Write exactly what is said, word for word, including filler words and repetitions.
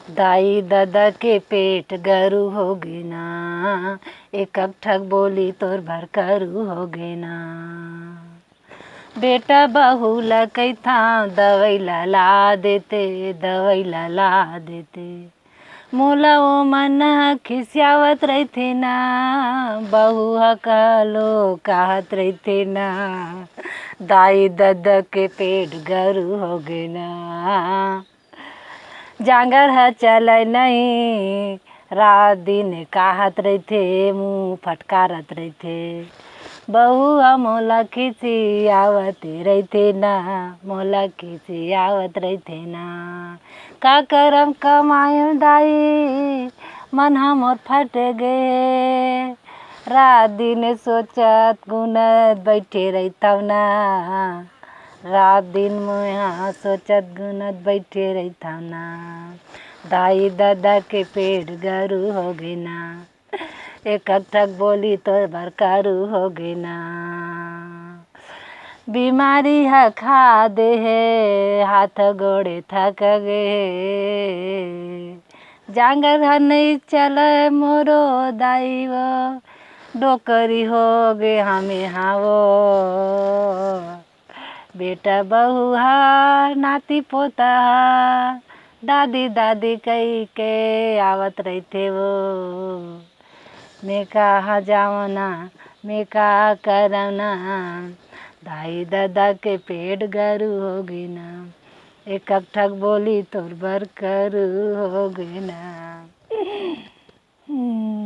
दाई ददा के पेट गरु होगे ना, एक ठक बोली तोर भरकरू होगे ना। बेटा बहू ला कहिथंव दवई ला ला देते, दवई ला ला देते। मोला ओमन ह खिसियावत रहिथे ना, बहू ह कालो काहत रहिथे ना। दाई ददा के पेट गरु होगे ना। जांगर ह चलय नइ, रात दिन काहत रहिथे, मुंह फटकारत रहिथे। बहू ह मोला खिसियावत रहिथे ना, मोला खिसियावत रहिथे ना। का करम कमायेंव दाई, मन ह मोर फट गे। रात दिन सोचत गुनत बइठे रहिथंव ना। रात दिन मोंय ह सोचत गुनत बइठे रहिथंव ना। दाई ददा के पेट गरु होगे ना, एक ठक बोली तोर भरकरू होगे ना। बीमारी ह खा दे हे, हाथ गोड़े थक गे हे। जांगर ह नइ चलय मोरो दाई वो, डोकरी होगे हमें हावो। बेटा बहू ह, नाती पोता ह, दादी दादी कहिके आवत रहिथे वो। मैं कहाँ जावं ना, मैं का करंव ना, दाई ददा के पेट गरु होगे ना, एक ठक बोली तोर भरकरू होगे ना। हम्म।